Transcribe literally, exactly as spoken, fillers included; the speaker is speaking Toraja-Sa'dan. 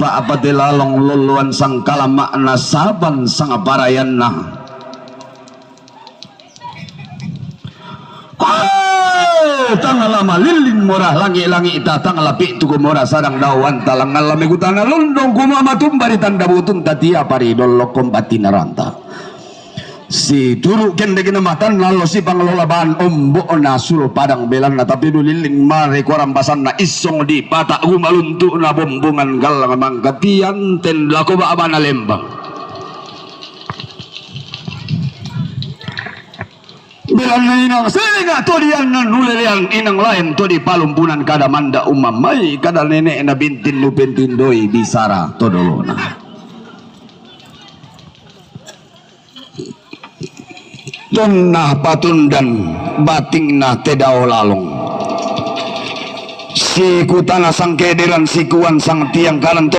Pa'apate lalong loloan sangkalama'na saban sangaparayanna. Tangala malillin mora langi'-langi'ta, tangala pi'tuko mora sarang daoanta, langngalla mekutana londong kumua matumba ri tanda butunta, tiapa ri dollo kombatinaranta. Situru' kendekna matanna allo sipanglola baan ombo'na Suro Padang belanna, tapi dulilling mare kuarampasanna issong dipata' gumaluntu'na bombongan gallang mangkatian ten lako ba'bana lembang. Belanna inang senga' to dianna nulelean, inang laen to dipalumpunan, kada manda' umammai, kada nene'na bintin nupentindoi bisara to dolona. Tonna patundan batingna te dao lalong. Sikutana sangkederan, sikuan sangtiang kanan to